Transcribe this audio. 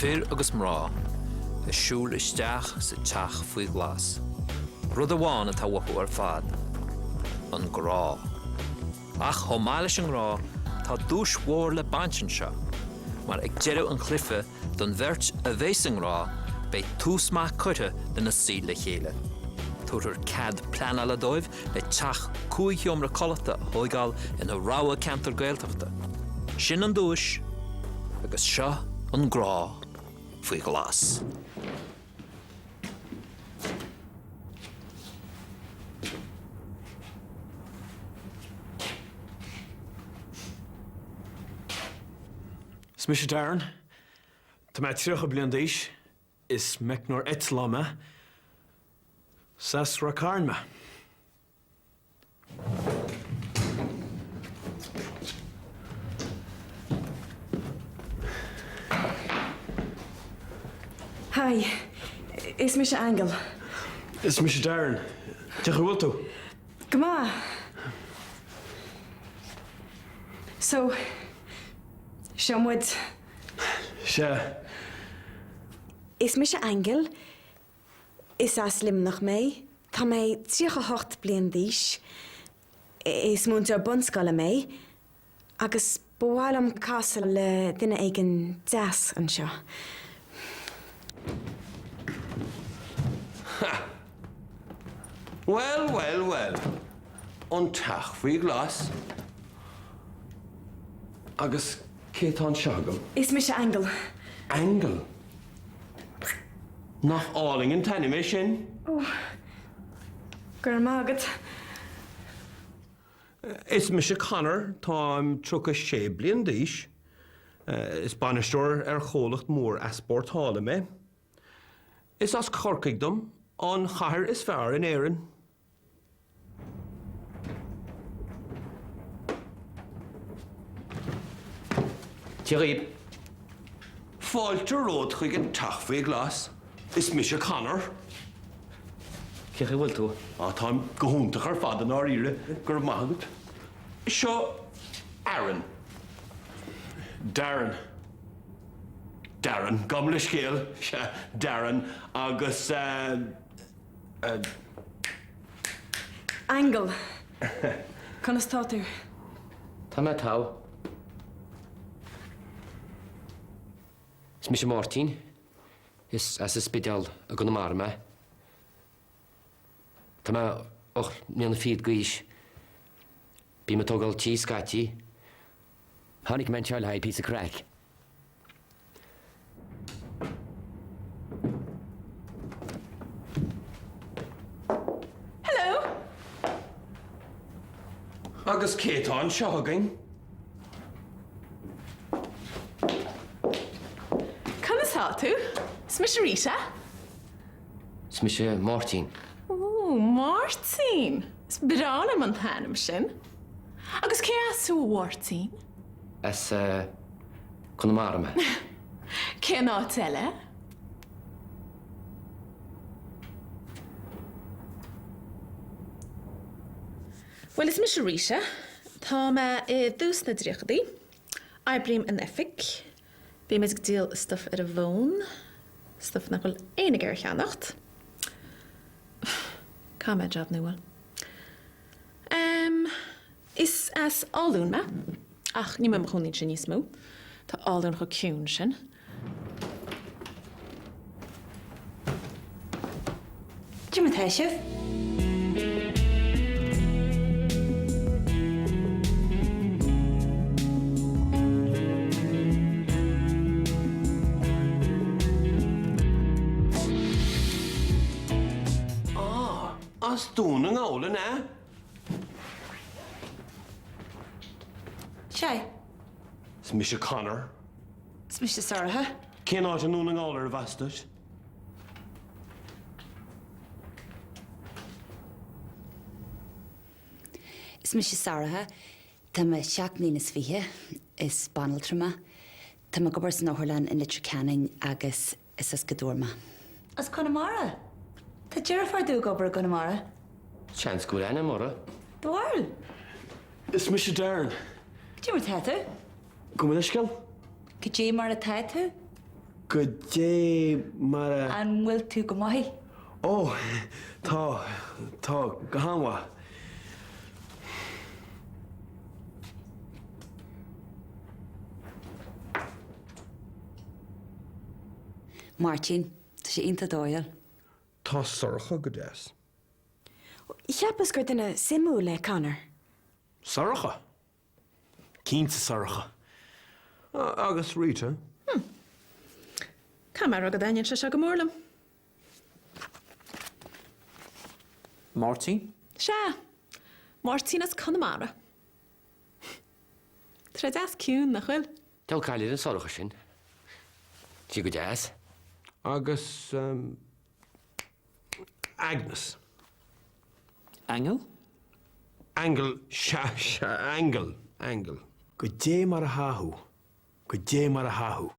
Fir agus mná ag siúl isteach sa teach faoi ghlas. Rud amháin atá uathu ar fad, an grá. Ach chomh maith leis an ngrá, tá duais mhór le baint anseo, mar ag deireadh an chluiche, Don bheirt a bheas i ngrá, beidh tús maith curtha lena saol le chéile. Tabharfar cead pleanála dóibh le teach cúig sheomra codlata a thóigeáil ina rogha ceantar Gaeltachta. Sin an duais, agus seo an grá faoi ghlas. Is mise Darren. Tá mé 30 bliain d'aois. Is meicneoir eitleán mé. Is as Ráth Cairn mé. Hi, is mise Aingeal. Is mise Darren. Cén chaoi a bhfuil tú? Go maith. So, seo muid. Sea. Is mise Aingeal. Is as Luimneach mé. Tá mé 38 bliain d'aois. Is múinteoir bunscoile mé. Agus ba mhaith liom casadh le duine éigin deas anseo. Ha! Bhuel, bhuel, bhuel. An teach faoi ghlas. Agus cé atá anseo agam? Is mise Aingeal. Aingeal? Nach álainn an t-ainm é sin? Ó, go raibh maith agat. Is mise Conor, táim 36 bliain d'aois. Is bainisteoir ar chomhlacht mór easpórtála mé. Is as Corcaigh dom, an chathair is fearr in Éirinn. Dia dhaoib. Fáilte romhat chuig an teach faoi ghlas. Is mise Conor. Cén chaoi a bhfuil tú? Á, táim go hiontach ar fad i ndáiríre, go raibh maith agat. Seo Aaron. Darren. Darren, gabh mo leithscéal, sea, Darren agus eh, eh. Aingeal. Conas tá tú? Tá mé togha. Is mise Máirtín. Is as an Spidéal i gConamara mé. Tá mé 8 mbliana fichead d'aois. Bím ag tógáil tí scaití. Tháinig mé anseo le haghaidh píosa craic. Hello! Agus cé atá anseo againn? Conas tá tú? Is mise Rita. Is mise Máirtín. Ó, Máirtín! Is breá liom an t-ainm sin. Agus cé as thú, a Mháirtín? As Conamara mé. Cén áit eile? Bhuel, is mise Rita. Tá mé i dtús na dtríochadaí. Oibrím in oifig. Bímid ag díol stuif ar an bhfón, stuif nach bhfuil éinne ag iarraidh a cheannacht. Caithfidh mé jab nua a fháil. Em, is as Áth Luain mé, ach níl mé i mo chónaí ansin níos mó. Tá Áth Luain chomh ciúin sin. Cad é mar atá sibh? Ah, as Dún na nGall an ea? Sea. Is mise Conor. Is mise Sorcha. Cén áit i nDún na nGall arbh as duit? Is mise Sorcha. Tá mé 27 mbliana. Is banaltra mé. Tá mé ag obair san otharlann in Leitir Ceanainn agus is as Gaoth Dobhair mé. As Conamara? Tá deirfiúr domh ag obair i gConamara. Seans go bhfuil aithne agam uirthi. Do bharúil? Is mise Darren. Cad é mar atá tú? Gabh mo leithscéal? Cad é mar atá tú? Goidé mar a. An bhfuil tú go maith? Ó, tá, tá, go han-mhaith. Máirtín, Tá sé iontach dóighiúil. Tá Sorcha go deas. Cheapas gur duine suimiúil é Conor. Sorcha? Cinnte Sorcha. Agus Rita? Hm. Caithfidh mé a rá go dtaitníonn sé seo go mór liom. Máirtín? Sea. Máirtín as Conamara. Tá sé deas ciúin, nach bhfuil? Tá caill ar an Sorcha sin. Tá sí go deas. Agus Agnes. Aingeal? Aingeal, sea, sea, Aingeal, Aingeal. Goidé mar athá thú, goidé mar athá thú.